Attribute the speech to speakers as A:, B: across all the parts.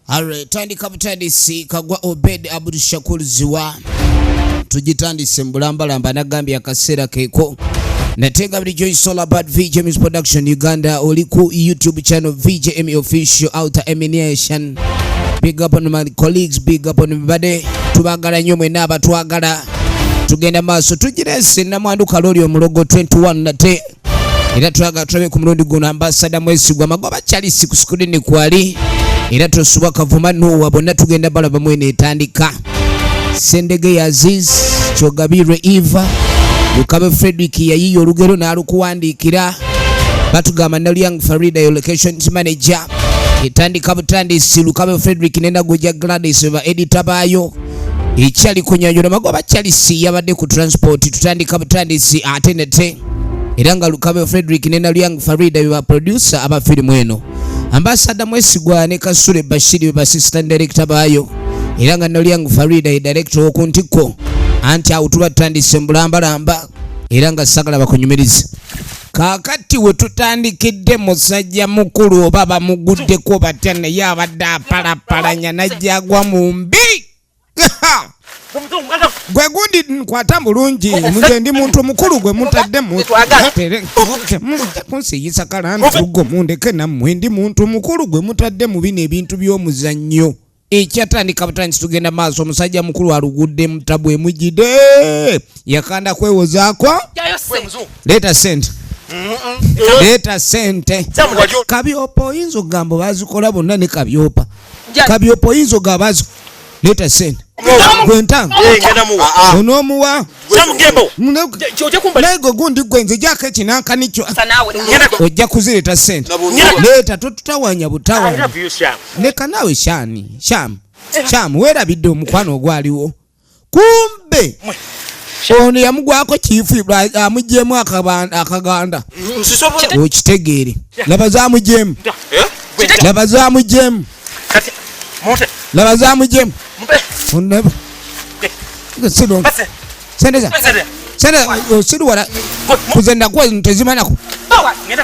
A: Alright, tandika butandisi Kagwa Obed Abdul Shakur Ziwa. Tugitandise mu bulambalamba nagambye akaseera keeko. Natenga bulijjo is all about VJ Music Production Uganda oli ku YouTube channel VJM Official Outer Emination. Big up on my colleagues, big up on everybody. Tubagala nnyo mwenna abatwagala. Tugenda maaso tugirese namwandu Kaloli omulogo 21 nate era twagala tulabe ku mulundi guno ambasada Mwesigwa Magoba Charles ku sikulini kwali era tosubwa Kavuma Nuwa bonna tugenda balaba mwene etandika Sendege Aziz Kyogabirwe Eva Lukabe Fredrick yayiye olugero n'alukuwandiikira batugamba Nalyang Farida yo locations manager etandika butandisi Lukabe Fredrick ne Nagujja Gladys ba editor baayo ekyali kunyanjula Magoba Charles yabadde ku transport tutandika butandisi ate nete era nga Lukabe Fredrick ne Nalyang Farida be ba producer aba firimu eno Ambasada Mwesigwa ne Kasule Bashiri be ba assistant director baayo era nga Nalyang Farida ye director w'oku ntikko anti awo tuba tutandise mbulambalamba era nga sagala bakunyumirize kaakati we tutandikidde musajja mukulu oba bamuguddeko batya naye abadde apalapalanya najja agwa mu mbi gwe gundi nkwata bulungi nze ndi muntu mukulu gwe mutadde kunsiyisa kalantugo mundeke nammwe ndi muntu mukulu gwe mutadde mu bino ebintu by'omuzannyo ekyatandika butandisi tugenda maaso omusajja mukulu alugudde mutabu emujjidde yakanda kwewozaako leeta sente leeta sente kabyopa oyinza okugamba bazikola bonna ne kabyopa kabyopa oyinza ogamba bazi leeta sente gwe ntanga onoomuwa naye gwe gundi gwe nzijako ekinankani kyo ojja kuzireeta sente leeta totutawanya butawanya leka naawe shani sham sham weerabidde omukwano ogwaliwo kumbe ono yamugwako kiifu amugyemu akaganda okitegeere laba zamugyemu laba zamugyemu laba zamugyemu siriwala kuze nakuwa tezimanako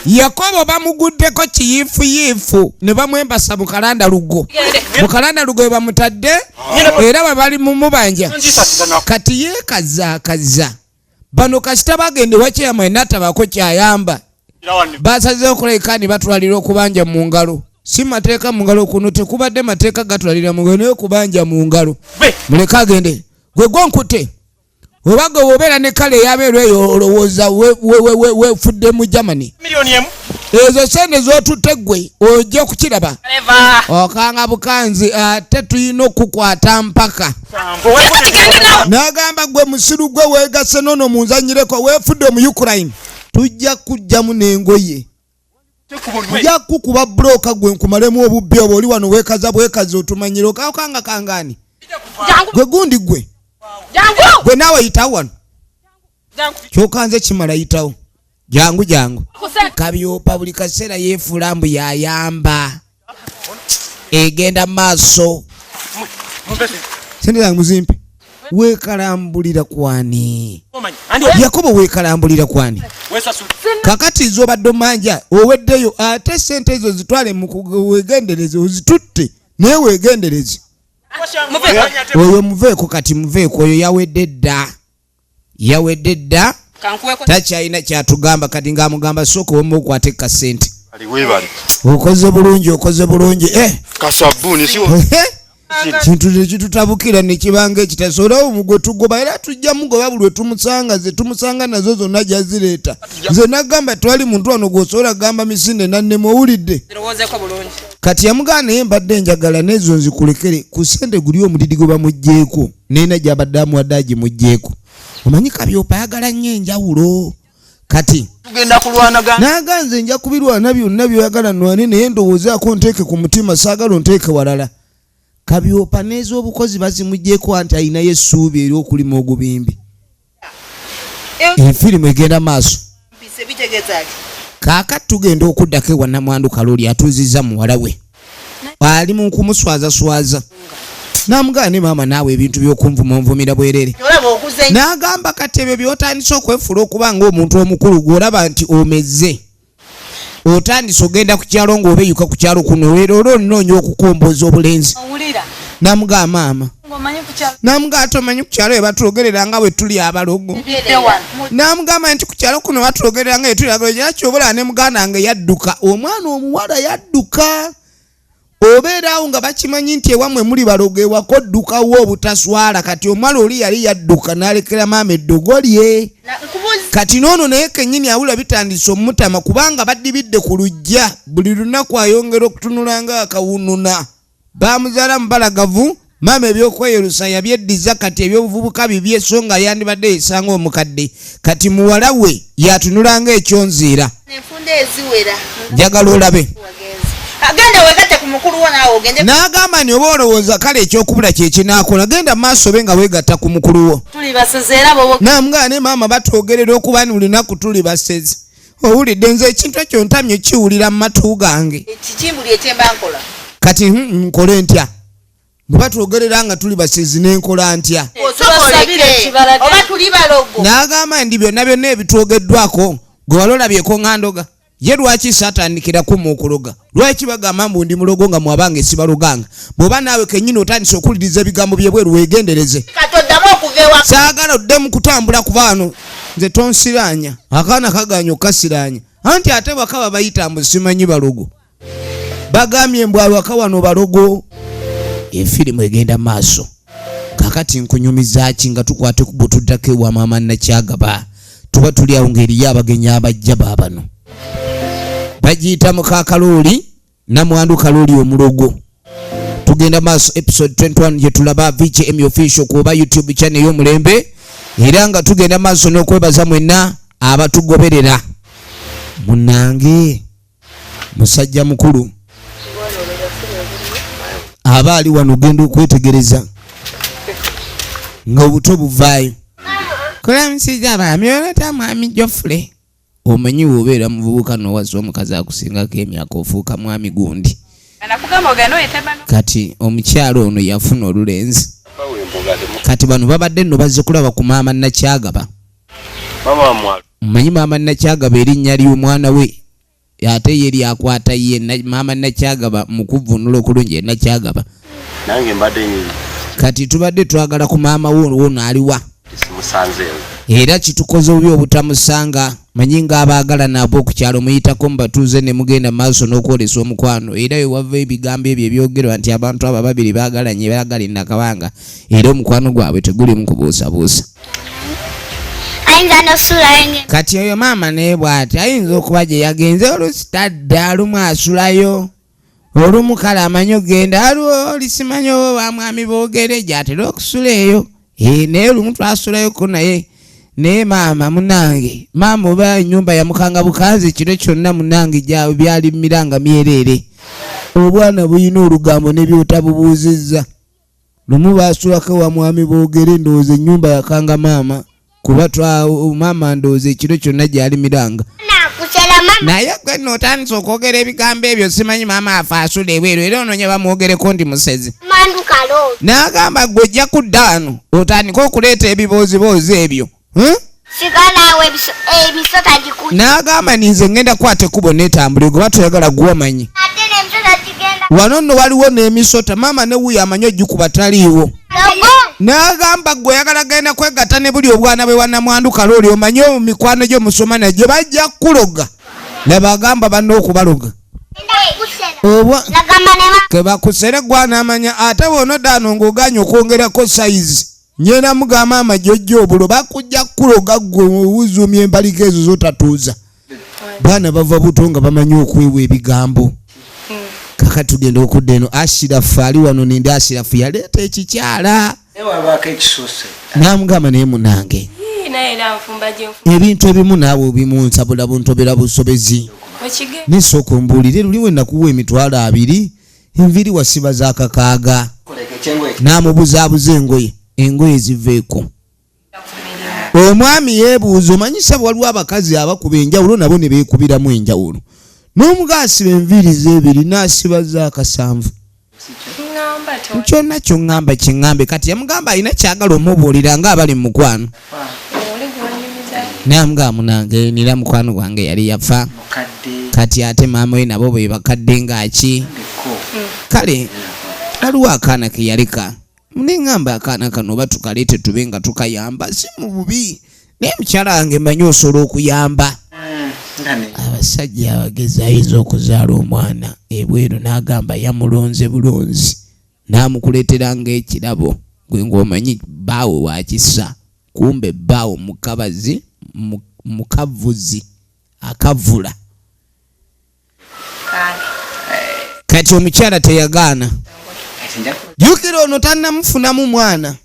A: Yakobo bamuguddeko kiyiifuyiifu ne bamwembasa mu kalanda lugo mu kalanda lugo we bamutadde era bwe bali mumubanja kati yeekazaakaza bano kasita bagenda ewa chairman n'atabaako kyayamba basazeewo okulabika ni batwalira okubanja mu ngalo si mateeka mu ngalo kuno tekubadde mateeka gatwalira mu ngalo naye okubanja mu ngalo muleke agende gwe gwonkute oba gwe wobeera ne kale eyabeeru eyo olowooza wefudde mu Germany ezo sente z'otutte ggwe ojja okukiraba okanga bukanzi ate tulina okukwata mpaka n'agamba gwe musiru gwe weegase nono munzanyireko weefudde omu Ukraine tujja kujjamu n'engoye nja kukuba bulooka gwe nkumalemu obubbi obwo oli wano weekaza bwekaza otumanyira okakanga kangani gwe gundi gwe gwe naawe yitawo wano kyoka nze kimala yitawo jangu jangu kabyopa buli kaseera yeefuula mbu yayamba egenda maaso sente zange muzimpe weekalambulira kwani Yakobo weekalambulira kwani kakati zobadde omanja oweddeyo ate sente ezo zitwale wegendereze ozitutte naye wegendereze oyo muveeko kati muveeko oyo yawedde dda yawedde dda takyalina kyatugamba kati ng'amugamba sooka omu okwate kasente okoze bulungi okoze bulungi eh. Kintu tekitutabukira nekibanga ekitasobola omugwe tugoba era tujja mugoba buli lwetumusanga ze tumusanga nazo zonna jazireeta nze nagamba twali muntu wano gwosobola gamba misinde nannema owulidde kati yamugamba naye mbadde njagala nezo nzikulekere ku sente guli omudidi gwe bamugjeeko nena gyabadde amuwadde agimugjeeko omanyi kabyopa ayagala nnyo enjawulo kati
B: tugenda kulwanagana
A: naga nze nja kubirwana byonna byoyagala nwane naye ndowoozaako nteeke ku mutima saagala onteeke walala kabyopa n'ez'obukozi bazimugjeeko anti alinayo essuubi ery'okulima ogubimbi efirimu egenda maaso kaakati tugenda okuddako ewa namwandu Kaloli atuuzizza muwala we ali mu kumuswazaswaza namugamba ne maama naawe ebintu by'okunvuma onvumira bwerere n'agamba kati ebyo by'otandise okwefuula okuba ng'omuntu omukulu gw'olaba nti omeze. Otandise ogenda ku kyalo ng'obeeyuka ku kyalo kuno era olwo onoonya okukomboza obulenzi. Namugamba maama, namugamba tomanyi ku kyalo webatwogerera nga bwe tuli abalogo. Namugamba nti ku kyalo kuno batwogerera nga bwe tuli abalogo, era kyobola ne muganda wange yadduka. Omwana omuwala yadduka. Obeera awo nga bakimanyi nti ewammwe muli balogo, ewaka oddukawo obutaswala. Kati omuwala oli yali yadduka n'alekera maama eddogo lye. Kati n'ono naye kennyini awulira bitandise omutama kubanga badibidde ku luggya buli lunaku ayongera okutunula nga akawununa. Baamuzaala mubalagavu, maama ebyokweyerusa yabyeddiza, kati ebyobuvubuka bibye, so nga yandibadde yesanga omukadde. Kati muwala we yatunula nga ekyonziira. Njagala olabe. N'agamba nti oba olowooza kale ekyokubula kye kinaakola, genda mu maaso obe nga weegatta ku mukulu wo. Namugamba ne maama batwogerera okuba ni buli lunaku tuli basezi. Owulidde nze ekintu ekyo ntamye kiwulira mu matu gange. Kati nkole ntya? Bwe batwogerera nga tuli basezi nenkola ntya? N'agamba ndi byonna byonna ebitwogeddwako gwe wali olabyeko nga ndoga. Ye lwaki saatandikira kuma okuloga? Lwaki bagamba mbu ndi mulogo nga mwabange sibaloganga? Bw'oba naawe kennyini otandise okuwuliriza ebigambo by'ebweru weegendereze. Saagala oddemu kutambula kuba wano nze tonsiraanya. Akaana kagaanye okukasiraanya. Anti ate bakaba bayita mbu simanyi balogo. Bagambye mbu awaka wano balogo. Efirimu egenda maaso. Kakati nkunyumiza ki nga tukwate ku butuddako ewa maama Nakyagaba. Tuba tuli awo ng'eriyo abagenyi abajja baabano. Bagiyita muka Kalooli, namwandu Kalooli omulogo. Tugenda maaso episode 21 gye tulaba VJM Official ku oba YouTube channel ey'omulembe, era nga tugenda maaso n'okwebaza mwenna abatugoberera. Munnange musajja mukulu aba ali wano ogenda okwetegereza nga obuto buvaayo. Kulamusiza baami oleta mwami Geoffrey. Omanyi bw'obeera muvubuka n'owasa omukazi akusingako emyaka ofuuka mwami gundi. Kati omukyala ono yafuna olulenzi. Kati bano babadde nno bazze kulaba ku maama Nakyagaba. Omanyi maama Nakyagaba erinnya ly'omwana we ate ye lyakwata ye maama Nakyagaba mu kuvvuunula okulungi ye Nakyagaba.
B: Nange mbadde
A: Kati tubadde twagala ku maama wo wono aliwa. Era kitukoze bubi obutamusanga. Manyi ng'abaagala nabo ku kyalo muyitako mu batuuze ne mugenda maaso n'okwolesa omukwano. Era we wava ebigambo ebyo ebyogerwa nti abantu abo ababiri baagalanye baagala ennakabanga era omukwano gwabwe tegulimu kubuusabuusa.
C: Ayinza n'okusulayo.
A: Kati oyo maama naye bw'ati ayinza okuba gye yagenze oluusi tadda, olumu asulayo, olumu kale amanyi okugenda, aliwo olisimanyi oba bamwami boogere gy'atera okusula eyo. Naye olumu twasulayoko naye. Naye maama munange, maama oba ennyumba yamukanga bukanzi kiro kyonna munange byali miranga myereere. Obwana bulina olugambo ne by'otabubuuzizza. Lumu baasulako ewa mwami boogere, ndowooza ennyumba yakanga maama kuba maama ndowooza ekiro kyonna gyali miranga. Naye gwe nno otandise okwogera ebigambo ebyo simanyi maama afa asula ebweru era onoonya bamwogereko ndi musezi. N'agamba gwe ojja kudda wano otandike okuleeta ebibooziboozi ebyo. N'agamba nti nze ngenda kukwata ekkubo neetambule gwe batoyagala gwomanyi. Wano nno waliwo n'emisota maama ne wuuyo amanyi ogikuba taliiwo. N'agamba gwe oyagala genda kwegatta ne buli obwana bwe wanamwandu Kalooli omanyi mikwano gyo musoma nagyo bajja kukuloga. Laba agamba banne okubaloga. Obwa ke bakusere gw'anaamanya ate bw'onodda wano ng'ogaanye okwongerako sayizi. Nyena mugamba amajojjo obulo bakujja kukuloga ggwe owuzuumya embalika ezo z'otatuuza. Baana bava buto nga bamanyi okwewa ebigambo. Kaka tugenda okudda eno Ashirafu ali wano nende Ashirafu yaleeta ekikyala. N'amugamba naye munange. Ebintu ebimu naawe obimunsabula buntobera busobezi. Nesooka ombuulire luli we nakuwa 20,000 enviiri wasiba za kakaaga. N'amubuzaabuza engoye, engoye ziveeko. Omwami yeebuuza omanyi ssebo waliwo abakazi abakuba enjawulo nabo ne beekubiramu enjawulo. N'omuga asiba enviiri z'ebiri n'asiba za kasanvu. Kyonna ky'oŋŋamba kiŋŋambe. Kati yamugamba alina ky'agala omubuulira ng'abali mu mukwano. N'amugamba munange nira mukwano gwange yali yafa. Kati ate maama we nabo be bakadde ng'aki. Kale waliwo akaana ke yaleka, neŋŋamba akaana kano oba tukaleete tube nga tukayamba, si mu bubi, naye mukyala wange mmanyi osobola okuyamba. Abasajja abagezi ayinza okuzaala omwana ebweru n'agamba yamulonze bulonzi n'amukuleetera ng'ekirabo, gwe ng'omanyi bbaawe wakisa, kumbe bbaawo mukabazi mukavuzi akavula. Kati omukyala teyagaana. Jjukira ono tannamufunamu mwana,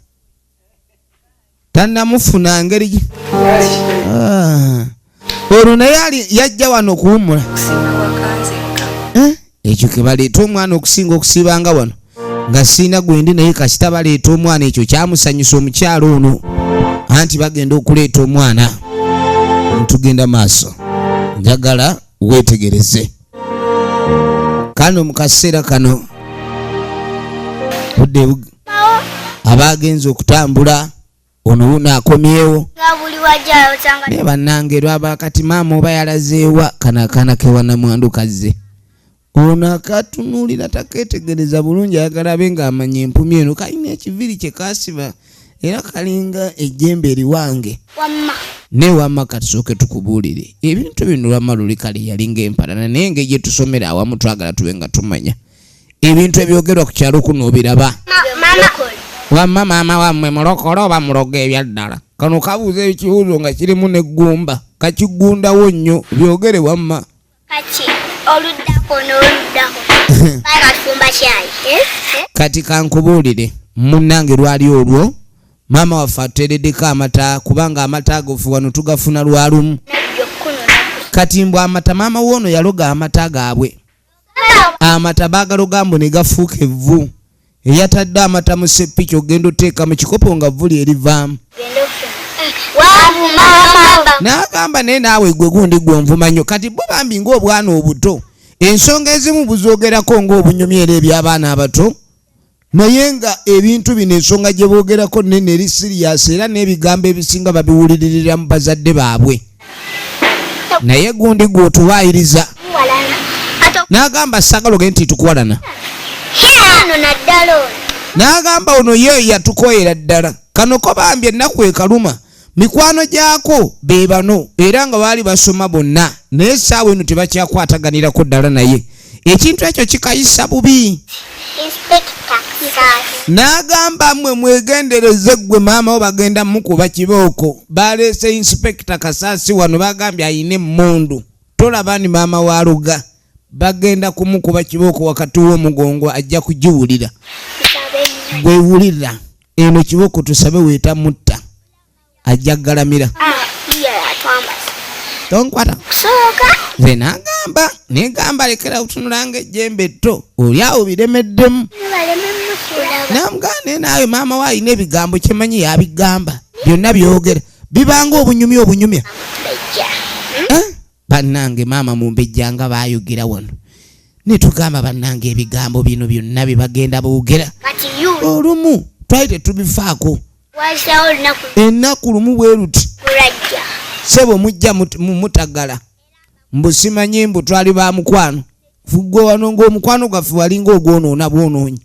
A: tannamufuna ngeri. Ah. Olwo naye ali yajja wano okuwummula. Eh? Ekyo ke baleeta omwana okusinga okusiibanga wano nga siina gwendi naye, kasita baleeta omwana ekyo kyamusanyusa omukyalo ono, anti bagenda okuleeta omwana. Tugenda maaso, njagala weetegereze kano mu kaseera kano budde abagenze okutambula, ono wuno akomyewo.
C: Nga buli wajja osanga.
A: Naye bannange, lwaba kati maama oba yalazeewa kano akaana kewanamwandu kazze, ono akatunuulira takeetegereza bulungi, ayagala abe ng'amanya empumi eno kalina ekiviri kye kasiba era kalinga ejjembe eriwange.
C: Wamma.
A: Naye wamma katusooke tukubuulire ebintu bino. Lwamma luli kale yalinga empalana, naye engeri gye tusomera awamu twagala tube nga tumanya ebintu ebyogerwa ku kyalo kuno, obiraba.
C: Mama.
A: Wamma maama wammwe mulokole oba muloga ebyaddala? Kano kabuuza ekibuuzo nga kirimu n'eggumba, kakigundawo nnyo. Byogere wamma.
C: Kati oluddako n'oluddako bakafumba kyayi, eh? Eh?
A: Kati kankubuulire munnange, lwali olwo maama waffe atuteereddeko amata, kubanga amata ago ffe wano tugafuna lwalumu.
C: Najja okukunona.
A: Kati mbw amata, maama woono yaloga amata gaabwe, amata baagaloga mbu ne gafuuka evvu. Eyatadde amata mu seppiki, ogenda oteeka mu kikopo nga vvu lyerivaamu.
C: Genda okusoma wavuma.
A: N'agamba naye naawe gwe gundi gwonvuma nnyo. Kati bo bambi ng'obwana obuto ensonga ezimu buzoogerako ng'obunyumya era eby'abaana abato, naye nga ebintu bino ensonga gye boogerako nene eri serious, era n'ebigambo ebisinga babiwuliririra mu bazadde baabwe. Naye gundi gwotuwaayiriza.
C: Muwalana ate.
A: N'agamba sagala ogende nti tukuwalana.
C: Ono naddala ono.
A: N'agamba ono ye yatukoyera ddala. Kano ko bambi ennaku ekaluma, mikwano gyako be bano era nga baali basoma bonna, naye essaawa eno tebakyakwataganirako ddala, naye ekintu ekyo kikayisa bubi.
C: Inspector Saasi.
A: N'agamba mmwe mwegendereze, ggwe maama wo bagenda mukuba kibooko. Baleese Inspector Kasaasi wano, bagambye ayina emmundu, tolaba ni maama wa luga bagenda kumukuba kibooko wakati w'omugongo, ajja kugiwulira.
C: Tusabe nnyo.
A: Gwewulira eno kibooko, tusabe weetamutta, ajja galamira.
C: Ah, iya yatwambaza.
A: Tonkwata.
C: Kusooka.
A: Nze nagamba negamba lekera kutunulanga ejjembe etto, oli awo biremeddemu.
C: Baleme musulaba.
A: Namugamba naye naawe maama we alina ebigambo kyemanyi yabigamba byonna byogera bibanga obunyumya obunyumya.
C: Bejja.
A: Eh? Bannange, maama mumbejja nga baayogera wano netugamba bannange ebigambo bino byonna bye bagenda boogera.
C: Kati yu
A: Olumu twali tetubifaako.
C: Wayiseewo olunaku.
A: Ennaku lumu bwe luti.
C: Lwajja.
A: Sebo mujja mutagala mbu simanyi mbu twali ba mukwano gwe wano ng'omukwano gwaffe walinga ogwonoona bwonoonyi.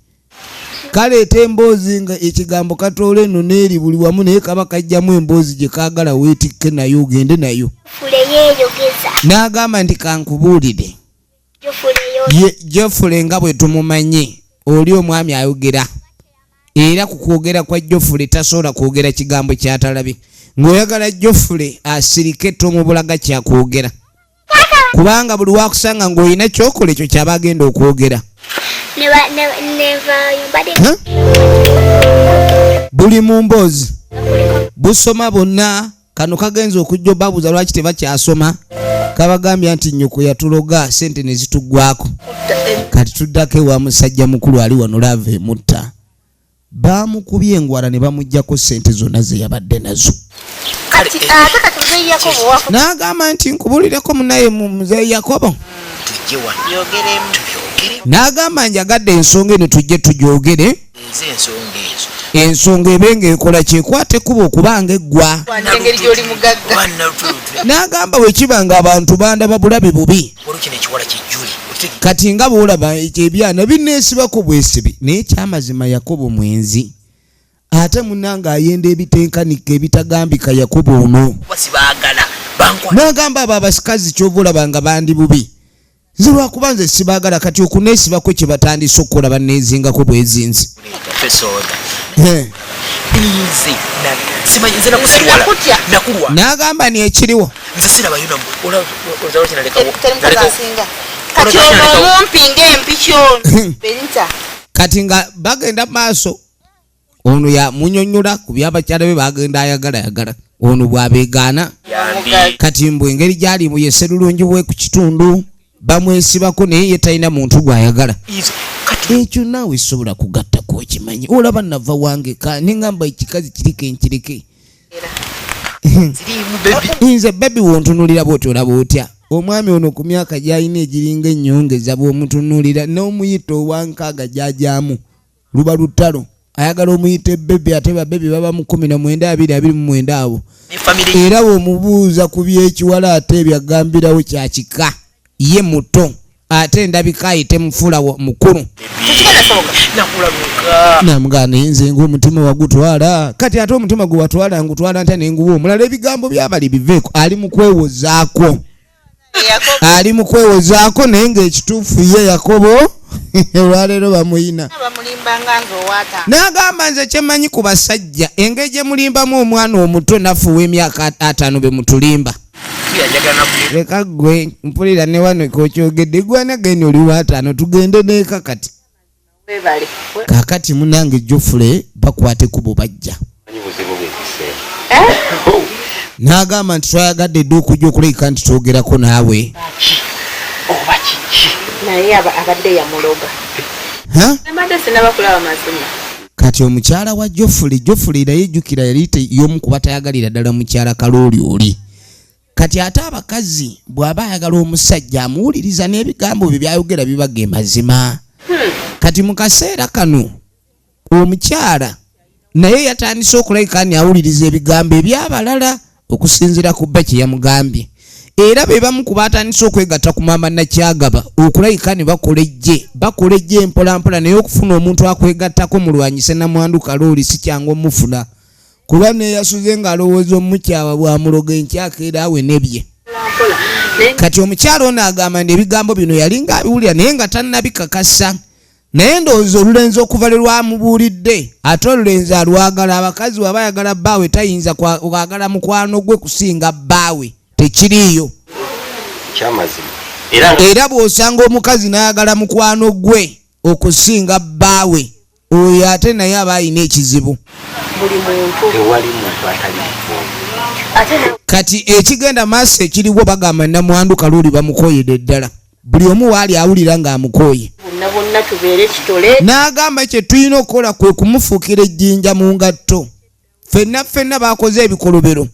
A: Kaleeta emboozi nga ekigambo katoola eno n'eri buli wamu, naye kaba kajjamu emboozi gye kaagala weetikke nayo ogende nayo.
C: Fule yeeyogeza.
A: N'agamba nti kankubuulire.
C: Jofule.
A: Ye Jofule nga bwe tumumanyi, oli omwami ayogera, era ku kwogera kwa Jofule tasobola kwogera kigambo kyatalabye. Ng'oyagala Jofule asirike, tomubulaga kyakwogera, kubanga buli wakusanga ng'olina kyokola ekyo kyaba agenda okwogera.
C: Nevaayo mbadde.
A: Huh? Buli mu mboozi busoma bonna, kano kagenza okujja obabuuza lwaki tebakyasoma, kabagambya nti nnyoko yatuloga sente ne zituggwako. Kati tuddako ewa musajja mukulu ali wano, love emutta, baamukubye engwala ne bamugjako sente zonna ze yabadde nazo.
B: Kati ate kati muzeeyi Yakobo wafu.
A: N'agamba nti nkubulireko munaye mu muzeeyi Yakobo.
B: Tujje wano tubyogere.
A: N'agamba, njagadde ensonga eno tujje tugyogere.
B: Nze ensonga ezo.
A: Ensonga ebe ng'ekola kyekwata ekkuba okubanga eggwa.
D: Engeri gy'oli mugagga.
B: Banalutulutule.
A: N'agamba bwe kiba nga abantu bandaba bulabe bubi.
B: Waliwo kino ekiwala kijjuli.
A: Kati nga bw'olaba ekyo ebyana binneesibako bwesibi, naye kyamazima Yakobo mwenzi, ate munnange ayenda ebitenkanika ebitagambika. Yakobo ono
B: Kuba sibaagala bankwa.
A: N'agamba abo abasikazi kyova olaba nga bandi bubi, nze lwakuba nze sibaagala. Kati okuneesibako kye batandise okukola, banneezingako bwezinzi.
B: Fesoda.
A: Eh.
B: Nze simanyi, nze nakusirwala.
D: Nakutya.
B: Nakulwa.
A: N'agamba ni ekiriwo.
B: Nze sirabayo namu.
D: Teri mukazi asinga kati ono omumpi ng'empiki ono Benita.
A: Kati nga bagenda maaso, ono yamunyonyola ku byabakyala be bagenda ayagala yagala ono bw'abeegaana. Kati mbu engeri gyali mu ye serulungi bwe ku kitundu bamwesibako, naye ye talina muntu gw'ayagala.
B: Kati
A: Ekyo naawe sobola kugattako, okimanyi olaba nava wange ka neŋŋamba ekikazi kirike nkireke.
B: Siriimu baby.
A: Nze baby wontunulira bwoti olaba otya omwami ono ku myaka gy'alina egiringa ennyongeza, bw'omutunuulira n'omuyita owankaaga gy'ajaamu luba lutalo, ayagala omuyita ebaby, ate bababy baba mu 19, 20, 29 abo.
B: Ne family.
A: Era bw'omubuuza ku byekiwala ate ebyagambirawo kyakika, ye muto ate endabika ayite mufuula mukulu.
B: Nakulaluka.
A: Namugamba naye nze ngaomutima wagutwala, kati ate omutima gwe watwala ngutwala ntya nenguwa omulala? Ebigambo byabali biveeko, ali mu kwewozaako. Ali mu kwewozaako, naye ng'ekituufu ye Yakobo olwaleero bamuyina.
D: Bamulimbanga nze owaata.
A: N'agamba nze kyemmanyi ku basajja, engeri gye mulimbamu omwana omuto naffe ow'emyaka 50 be mutulimba.
B: Tuyanjagala naku.
A: Leka gwe mpulira ne wano kokyogedde gwana genda oli waataano tugende neeka kati.
D: Webale.
A: Kaakati munange Jofule bakwate kubo bajja.
E: Manyi buzibu bwekiseera.
A: N'agamba nti twayagadde dde okujja okulabika nti twogerako naawe.
E: Ki oba kiki?
D: Naye abadde yamuloga.
A: Ha?
D: Mbadde sinaba kulaba mazima.
A: Kati omukyala wa Jofule, Jofule naye jjukira yali y'omu ku batayagalira ddala mukyala Kalooli oli. Kati ate abakazi bw'aba ayagala omusajja amuwuliriza n'ebigambo bye byayogera biba ge mazima. Kati mu kaseera kano omukyala naye yatandise okulabika ni awuliriza ebigambo ebyabalala okusinziira ku bba kye yamugambye, era be bamu ku batandise okwegatta ku maama Nakyagaba okulabika ne bakola ejje, bakola ejje mpolampola. Naye okufuna omuntu akwegattako mulwanyise namwandu Kalooli si kyangu omufuna, kuba neyasuze ng'alowooza omukyawa bwamuloga enkyakeera awe nebye.
D: Mpola. Naye
A: Kati omukyalo ono agamba nti ebigambo bino yali ng'abiwulira naye nga tannabikakasa, naye ndowooza olulenzi okuva lwe lwamubuulidde ate olulenzi alwagala. Abakazi waba ayagala bbaawe tayinza kwagala mukwano gwe kusinga bbaawe, tekiriiyo.
E: Kyamazima era nga
A: Era bw'osanga omukazi n'ayagala mukwano gwe okusinga bbaawe, oyo ate naye aba alina ekizibu.
D: Buli muntu.
E: Tewali muntu atali mufumbo.
D: Ate
A: Kati ekigenda maaso ekiriwo, bagamba namwandu Kaluuli bamukoyedde ddala, buli omu waali awulira ng'amukooye.
D: Bonna bonna tubeere kitole.
A: N'agamba kye tulina okukola kwe kumufuukira ejjinja mu ngatto ffenna ffenna bakoze ebikolobero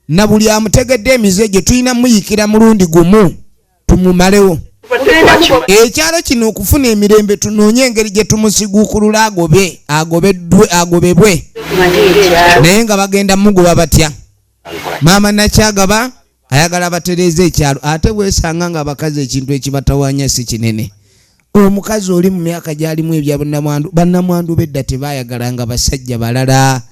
A: na buli amutegedde emize gye tulina muyikira mulundi gumu tumumalewo.
D: Tugenda mugoba.
A: Ekyalo kino okufuna emirembe tunoonye engeri gye tumusiguukulula agobe agobeddwe agobebwe. Naye nga bagenda mugoba batya? Maama Nakyagaba ayagala batereeze ekyalo, ate bwesanga nga abakazi ekintu ekibatawanya si kinene. Omukazi oli mu myaka gyalimu ebya bannamwandu, bannamwandu bedda tebayagalanga basajja balala.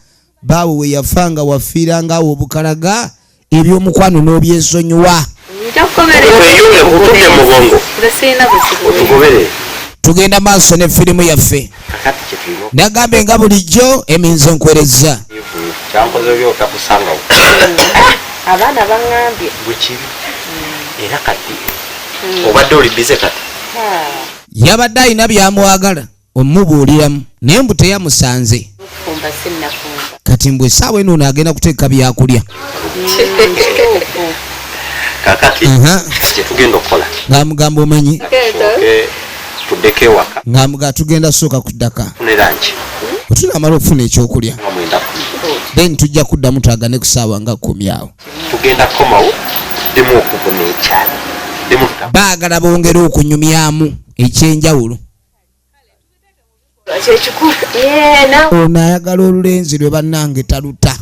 A: Baawe we yafa nga wafiiranga awo obukalaga, ebyomukwano n'obyesonyiwa.
D: Nja kukomerera.
E: Tweyunge kutudde mu bwongo.
D: Nze sirina buzibu.
E: Otugoberere.
A: Tugenda maaso ne firimu yaffe.
E: Kakati kyetulina
A: Nagambe nga bulijjo eminze nkwereza.
E: okuyivu kyankoze byo otakusangawo.
D: Abaana baŋŋambye.
E: Bwekiri era kati obadde oli busy kati.
A: Yabadde alina byamwagala omubuuliramu naye mbu teyamusanze.
D: Okufumba sinnafumba.
A: Kati mbwe essaawa eno ono agenda kuteeka byakulya.
D: Kituufu.
E: Kakati kyetugenda okukola,
A: Ng'amugamba omanyi,
E: tusooke tuddeko ewaka,
A: ng'amugaa tugenda sooka kuddaka
E: tufune lunch.
A: Bwe tunaamala okufuna ekyokulya,
E: Nga 9:10.
A: then tujja kuddamu twagane ku ssaawa nga 10 awo.
E: Tugenda kukomawo tuddemu okuvuna ekyalo. Tuddemu tuta
A: Baagala bongere okunyumyamu ekyenjawulo.
D: Kyekikulu.
A: Ono ayagala olulenzi lwe, bannange, taluta.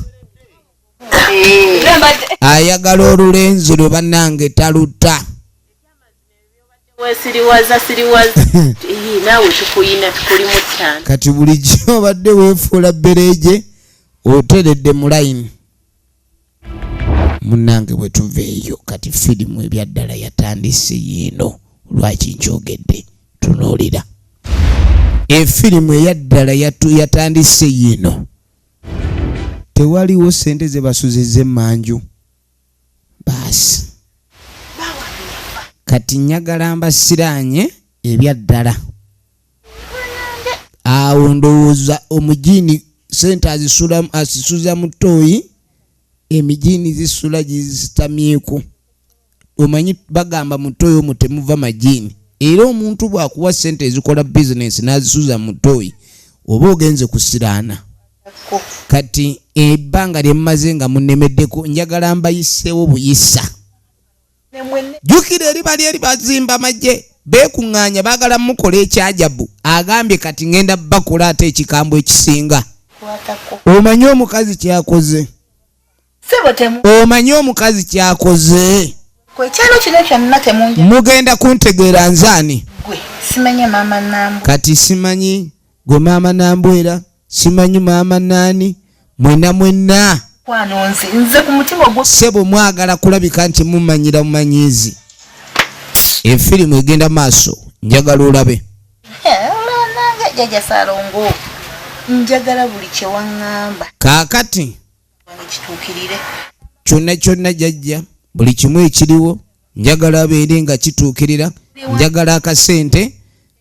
A: Ayagala olulenzi lwe, bannange, taluta.
D: Wesiriwaza siriwaza. Ee, naawe tukuyina, tukuli mu ttaano.
A: Kati bulijjo obadde weefuula bbereeje, oteredde mu layini, munnange. Bwe tuva eyo kati firimu ebyaddala yatandise yiino. Lwaki nkyogedde? Tunuulira efirimu eyaddala yatandise yiino. Tewaliwo sente ze basuzizza emmanju. Baasi kati njagala mbasiraanye ebyaddala. Awo ndowooza omujiini sente azisuza mu ttooyi, emijiini zisula gisitamyeko. Omanyi bagamba mu ttooyi omwo temuva majiini, era omuntu bw'akuwa sente ezikola bizinesi n'azisuza mu ttooyi, oba ogenze kusiraana. Kati ebbanga lye mmaze nga munemeddeko, njagala mbayiseewo buyisa. Jjukira eri bali eri bazimba magye, beekuŋŋaanya, baagala mukola ekyajabu. Agambye kati ŋŋenda bakola ate ekikambwe ekisinga. Omanyi omukazi kyakoze?
F: Sebo, temu.
A: Omanyi omukazi kyakoze?
F: Ekyalo kino kyonna temunja.
A: Mugenda kuntegeera nzaani.
F: Gwe simanye maama Nambwe.
A: Kati simanyi gwe maama Nambwera, simanyi maama naani, mwenna mwenna.
F: Kwano nze ku mutima ogwo.
A: Sebo, mwagala kulabika nti mumanyira mumanyiizi. Efirimu egenda maaso, njagala olabe.
F: Nange jjajja Salongo, njagala buli kyewaŋŋamba
A: Kaakati
F: wange kituukirire.
A: Kyonna kyonna jajja, buli kimu ekiriwo njagala abeere nga kituukirira. Njagala akasente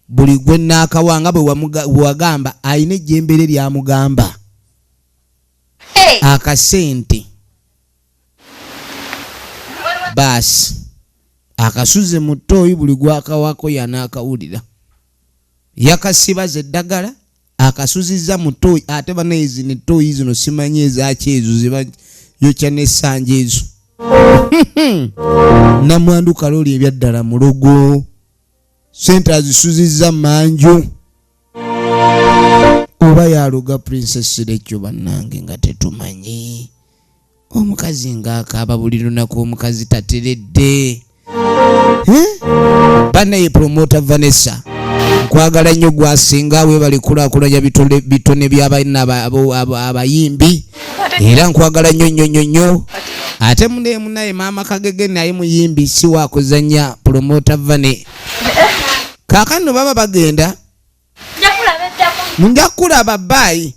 A: buli gwe naakawanga bwe bwe wagamba alina ejjembere lyamugamba akasente. Baasi akasuze mu ttooyi, buli gwakawako yanaakawulira. Yakasibaza eddagala, akasuzizza mu ttooyi. Ate banaye zino ettooyi zino simanyi ezaki ezo zebayokya n'essanja ezo. Namwandu Kaloli ebyaddala mulogo, sente azisuzizza manju oba yaloga Princess Lekyo. Bannange, nga tetumanyi, omukazi ng'akaaba buli lunaku, omukazi tateredde. Eh? Bannaye, promoter Vanessa, nkwagala nnyo, gwasinga. Webali kulaakulanya bitone by'abaana abayimbi, era nkwagala nnyo nnyo nnyo nnyo. Ate munaye munaye maama Kagege naye muyimbi, si wakuzanya. Promoter Vane, kaakano baba bagenda. Nja kulaba, baayi.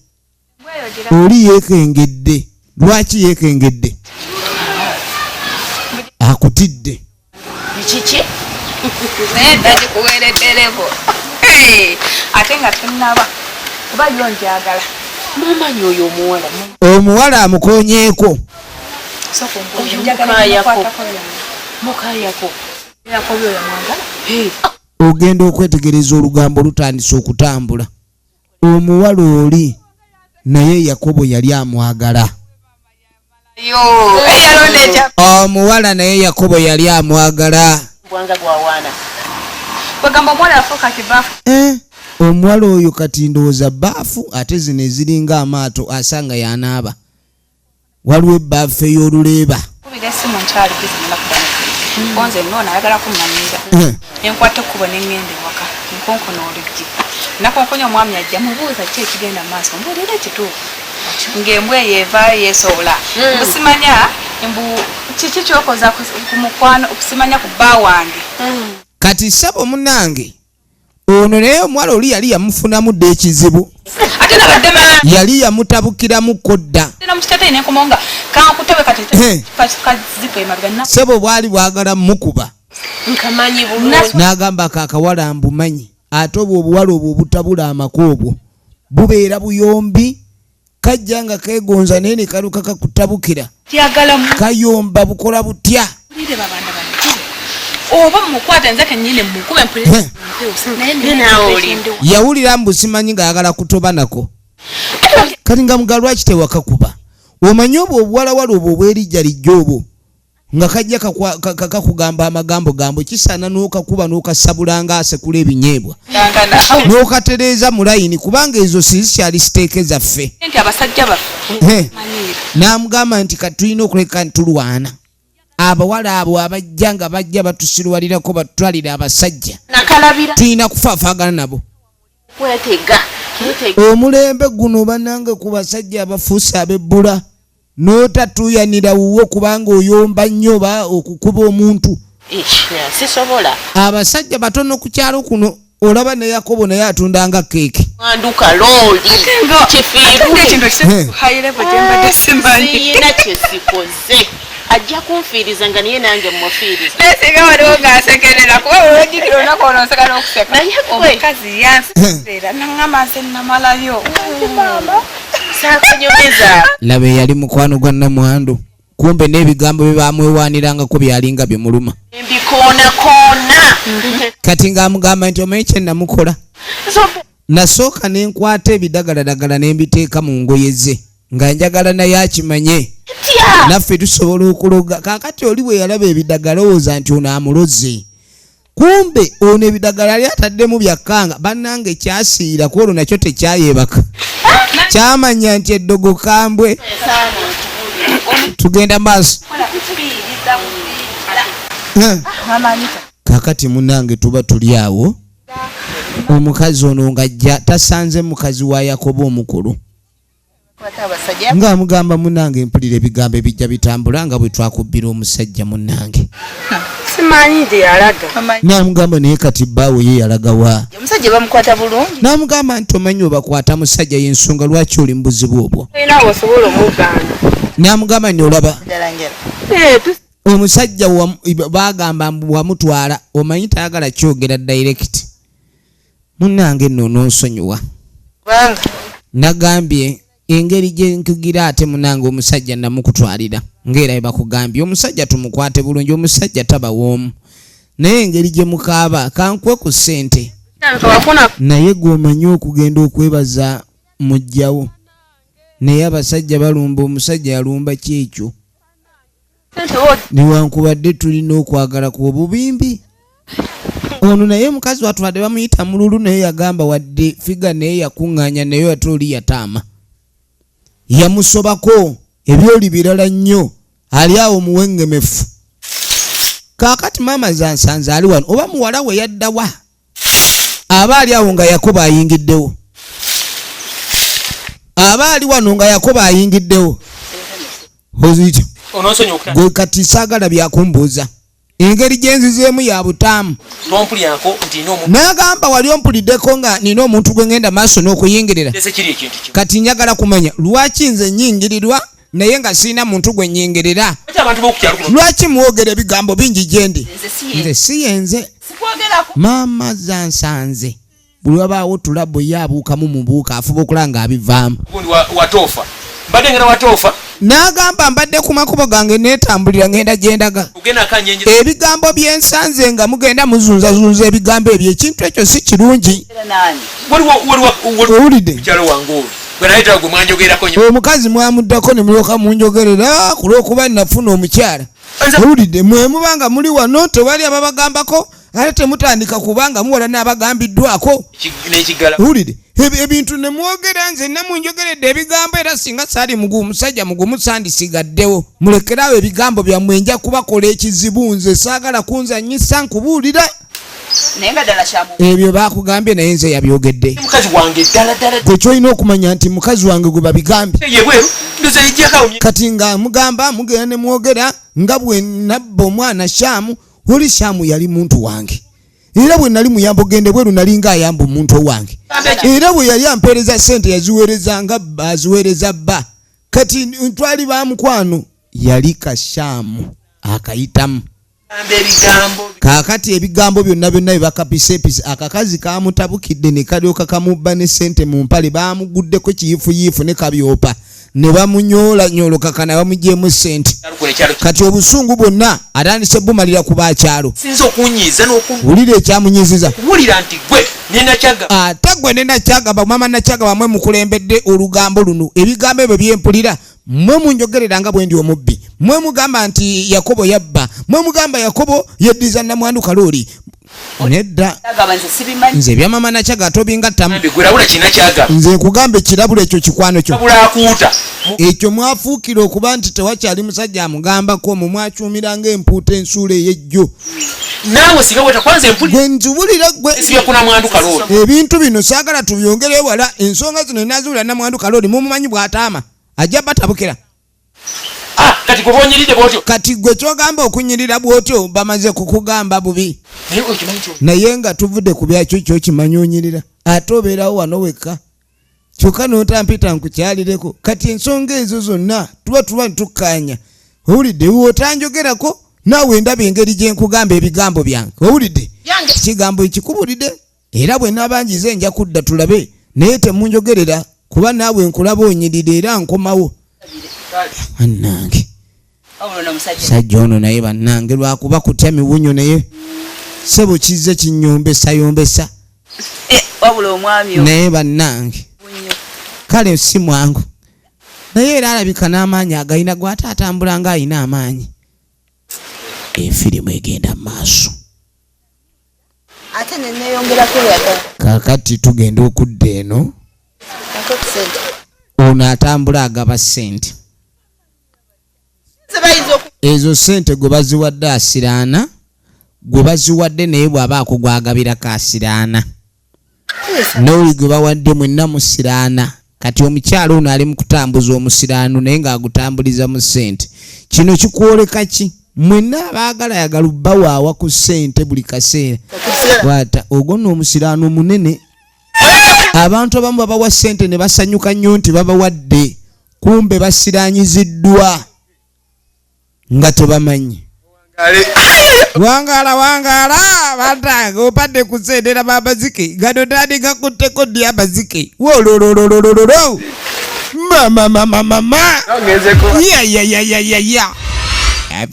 A: Oli yeekengedde. Lwaki yeekengedde? Akutidde.
D: Kiki?
G: Naye dda gikuwereddereko ate nga tonnaba, kuba yo njagala.
D: Mumanyi oyo omuwala?
A: Omuwala amukonyeeko.
G: Sooka
D: Oyo
G: njagala
D: mukayako.
G: ebimukwatako byonna.
D: Mukayako.
G: Yakobi oyo mwagala.
A: Ogenda okwetegereza, olugambo lutandise okutambula. Omuwala oli naye Yakobo yali amwagala.
G: Yo eyalonda ekya.
A: Omuwala naye Yakobo yali amwagala.
D: Bwanga gwawaana.
G: Kwegamba omuwala yafuuka kibaafu.
A: Eh, omuwala oyo kati ndowooza baafu, ate zino eziringa amaato asanga yanaaba. Waliwo ebbaafu ey'oluleeba.
G: Kubira essimu, nkyali busy, ngenda kuba konze noona ayagala kummanyira. Nenkwata ekkubo neŋŋenda ewaka, nkonkona oluggi. Nakonkonya, omwami ajja, mubuuza ki ekigenda mu maaso, mbuulira ekituufu ng'embwa eyo evaayo yeesobola. Mbu simanya, mbu kiki kyokoza ku mukwano, simanya ku bba wange.
A: Kati ssabo munange, ono naye omuwala oli yali yamufunamu dda ekizibu.
G: Ate nabadde
A: Yali yamutabukiramuko dda.
G: namukiteteyi nenkomawo nga kankutebe kati kazipu emabega
A: Ssebo, bwali bwagala mukuba.
D: Nkamanyi bulungi.
A: N'agamba kakawala mbumanyi. Ate obwo obuwala obwo obutabula amaka, obwo bubeera buyombi, kajja nga keegonza naye ne kaluka kakutabukira.
G: Njagala
A: Kayomba, bukola butya.
G: Mulire babanda bamukube oba mumukwate, nze kenyini mukube mpulire naye.
D: Naawe oli.
A: Yawulira mbu simanyi ng'ayagala kutoba nako. Kati nga muga lwaki tewakakuba? Omanyi obwo obuwalawala obwo obwerijjalijja obwo. Nga kajja kakugamba amagambo gambo, kisaana n'okakuba n'okasabula ng'asekula ebinyeebwa n'okatereeza mu layini, kubanga ezo sizikyali siteeke zaffe.
G: Nti abasajja baffe
A: N'amugamba nti kati tulina okuleka ntulwana abawala abo abajja nga bajja batusirwalirako, batutwalira abasajja,
D: Nakalabira.
A: tulina kufaafaagana nabo.
D: Kwetega kwetega.
A: Omulembe guno bannange, ku basajja abafuuse ab'ebbula, n'otatuuyanira wuwo kubanga oyomba nnyo ba okukuba omuntu.
D: Ish, sisobola.
A: Abasajja batono ku kyalo kuno. Olaba ne Yakobo naye atundanga keeki.
D: Mwanduka looli kifiirwe.
G: Ekintu ekiri high level gyembadde simanyi.
D: Siyina kyesikoze, ajja kunfiiriza nga naye nange mufiiriza.
G: Naye singa waliwo ng'asekerera, kuba olwojjukira olunaku olwo nseka n'okuseka.
D: Naye gwe.
G: Omukazi yansekerera naŋŋamba nze namalayo maama.
D: Saakunyumiza.
A: Laba eyali mukwano gwa namwandu, kumbe n'ebigambo bye bamwewaanirangako byalinga bimuluma.
D: Mbikoonakoona.
A: Kati ng'amugamba nti omanyi kye namukola, nasooka ne nkwata ebidagaladagala ne mbiteeka mu ngoye ze nga njagala naye akimanye naffe tusobola okuloga. Kaakati oli bwe yalaba ebidagala, owooza nti ono amuloze, kumbe ono ebidagala ali ataddemu byakkanga. Bannange, kyasiira ku olwo nakyo tekyayeebaka, kyamanya nti eddogo kambwe. Tugenda maaso. Kakati munange, tuba tuli awo, omukazi ono ng'ajja tasanze mukazi wa Yakobo omukulu, ng'amugamba, munange, mpulira ebigambo ebijja bitambula nga bwe twakubbira omusajja, munange.
G: Simanyi gye yalaga.
A: N'amugamba, naye kati bbaawe ye yalagawa?
F: Omusajja bamukwata bulungi.
A: N'amugamba nti omanyi obakwata musajja, y'ensonga lwaki oli mu buzibu obwo.
G: Olina osobola omugaana.
A: N'amugamba nti olaba
F: Njala njala.
A: omusajja bagamba mbu wamutwala, omanyi tayagala kyogera direct. Munnange nno onoonsonyiwa.
F: Kubanga
A: Nagambye engeri gye nkugira ate munange omusajja namukutwalira, ngaera bwe bakugambye omusajja tumukwate bulungi, omusajja taba woomu, naye engeri gye mukaaba kankuwe ku ssente.
G: Wafuna.
A: Naye gwe omanyi okugenda okwebaza mujjawo, naye abasajja balumba omusajja, yalumba kyekyo. Newankubadde tulina okwagala ku obubimbi ono, naye mukazi watwadde bamuyita mululu, naye yagamba wadde figa naye yakuŋŋaanya, naye ate oli yataama yamusobako ebyoli birala nnyo, ali awo muwengemefu. Kaakati maama zansanze ali wano, oba muwala we yaddawa, aba ali awo nga Yakobo ayingiddewo, aba ali wano nga Yakobo ayingiddewo. Oziyita.
B: Ononsonyiwa okutandika.
A: Gwe kati saagala byakumbuuza, engeri gye nzizeemu ya butaamu.
B: Tompulyako nti nina omuntu.
A: N'agamba, wali ompuliddeko nga nina omuntu gwe ngenda maaso n'okuyingirira?
B: Ese kiri ekintu kimu.
A: Kati njagala kumanya lwaki nze nyingirirwa naye nga sirina muntu gwe nyingirira.
B: Lwaki abantu b'okukyalo kuno
A: Lwaki mwogera ebigambo bingi gye ndi? Nze si yenze. Maama zansanze buli wabaawo tulabo ye abuukamu mubuuka, afuba okulaba ng'abivaamu.
B: Gundi watoofa, mbadde ngenda watoofa.
A: N'agamba, mbadde ku makubo gange neetambulira ngenda gye ndaga.
B: Ogenda akanyenje.
A: Ebigambo byensanze nga mugenda muzunzazunza ebigambo ebyo, ekintu ekyo si kirungi.
B: Waliwo waliwo waliwo
A: Owulidde?
B: Mukyalo wange olwo gwe nayitawo, gwe mwanjogerako nnyo.
A: Omukazi mwamuddako ne mulyoka munjogerera ku lw'okuba nafuna omukyala. Owulidde? Mwe muba nga muli wano tewali ababagambako, ate temutandika kubanga muwala n'abagambiddwako.
B: N'ekigala.
A: Owulidde? Ebintu ne mwogera, nze namunjogeredde ebigambo, era singa saali mugumu, musajja mugumu, sandisigaddewo. Mulekerawo ebigambo byammwe, nja kubakola ekizibu. Nze saagala kunzanyisa, nkubuulira.
F: Naye nga ddala kyamu.
A: Ebyo bakugambye, naye nze yabyogedde.
B: Mukazi wange ddala ddala.
A: Gwe kyolina okumanya nti mukazi wange gwe babigambye.
B: Yebweru ndoza yejjakawo.
A: Kati nga mugamba mugenda ne mwogera nga bwe nabba omwana Shaamu. Oli Shaamu yali muntu wange, era bwe nali muyamba ogende bweru nali nga ayamba omuntu owange, era bwe yali ampeereza sente yaziweereza nga bba aziweereza bba. Kati twali ba mukwano, yali kashaamu akayitamu.
B: Ebigambo.
A: Kaakati ebigambo byonna byonna bye bakapiseepise, akakazi kamutabukidde ne kalyoka kamubba ne sente mu mpale. Bamuguddeko kiyiifuyiifu ne kabyopa ne bamunyoolanyolokakana, bamugyemu sente.
B: Kuno ekyalo.
A: Kati obusungu bwonna atandise bumalira ku bakyalo.
B: Sinza okunyiiza n'oku
A: Wulira ekyamunyiziza.
B: Kuwulira nti gwe nenakyaga.
A: Ate gwe ne Nakyagaba, mama Nakyagaba, mwe mukulembedde olugambo luno. Ebigambo ebyo byempulira. Mwe munjogerera nga bwe ndi omubbi, mwe mugamba nti Yakobo yabba, mwe mugamba Yakobo yeddiza namwandu Kalooli. Nedda,
F: Agamba nze sibimanyi.
A: nze ebyamama Nakyaga tobingattamu.
B: Gwe kina kyagaba.
A: Nze nkugamba ekirabula ekyo kikwano kyo.
B: Labula akuuta.
A: Ekyo mwafuukira okuba nti tewakyali musajja amugambako, omwo mwakyumira ng'empuuta ensuula ey'ejjo.
B: Naawe singa weta kwanza empuli
A: Gwe nzubulira gwe.
B: sibya kuna mwandu Kalooli.
A: Ebintu bino saagala tubyongere wala, ensonga zino naziwulira namwandu Kalooli mumumanyi bw'ataama ajja batabukira.
B: Ah, kati gwe bonyiride bwotyo.
A: Kati gwe kyogamba okunyirira bw'otyo bamaze kukugamba bubi.
B: Naye okimanyi kyo.
A: Naye nga tuvudde ku byakyo kyokimanyi onyirira ate obeerawo wano wekka kyokka n'otampita nkukyalireko. Kati ensonga ezo zonna tuba ntukkaanya. Owulidde otanjogerako naawe ndaba engeri gye nkugamba ebigambo byange. Owulidde ekigambo ekikubulidde era bwe nabanjize nja kudda tulabe, naye temunjogerera kuba naawe nkulaba onyirira era nkomawo. Bannange
F: Wabula ono omusajja.
A: sajja ono naye bannange lwakuba kutya miwunyo, naye ssebo kizze kinnyombesa yombesa.
F: Eh, wabula omwami ono.
A: Naye bannange kale si mwangu, naye era alabika n'amaanyi agayina gwate atambula ng'ayina amaanyi. Efirimu egenda mu maaso.
D: Ate neneyongerako yagala.
A: Kaakati tugenda okudda eno.
D: Ako kusente.
A: Ono atambula agaba ssente.
D: Nze bayinza oku
A: Ezo ssente gwe baziwadde asiraana, gwe baziwadde naye bw'abaako gwagabirako asiraana, n'oli gwe bawadde mwenna musiraana. Kati omukyalo ono ali mu kutambuza omusiraano naye ng'agutambuliza mu ssente. Kino kikwoleka ki? Mwenna abaagala yagala obbawaawa ku ssente buli kaseera. Bwata ogwo nno omusiraano munene. Abantu abamu babawa ssente ne basanyuka nnyo nti babawadde, kumbe basiranyiziddwa nga tebamanyi. Wangaala wangaala batanga opadde ku ssente era babazike gano tandika kutteko ddi abazike wololololololo mama mama mama yayayayayaya.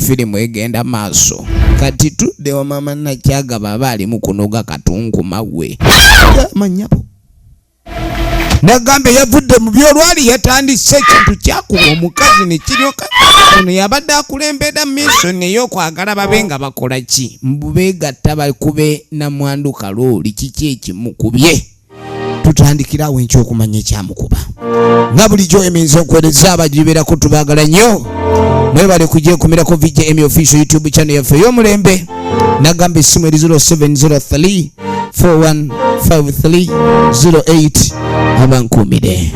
A: Firimu egenda maaso. Kati tudde wa mama Nakyagaba aba ali mu kunoga katunkuma we amanyabo. Nagambye yavudde mu byolwali yatandise ekintu kyakuba omukazi ne kiryoka. Ono yabadde akulembera mission ey'okwagala babe nga bakola ki, mbu beegatta bakube namwandu Kalooli. Kiki ekimukubye? Tutandikirawo enkya okumanya ekyamukuba. Nga bulijjo eminza okuweereza abagibeerako, tubaagala nnyo, mwebale kujekumirako VJM Official YouTube channel yaffe ey'omulembe. Nagamba essimu eri 0703 415308. Abankuumire.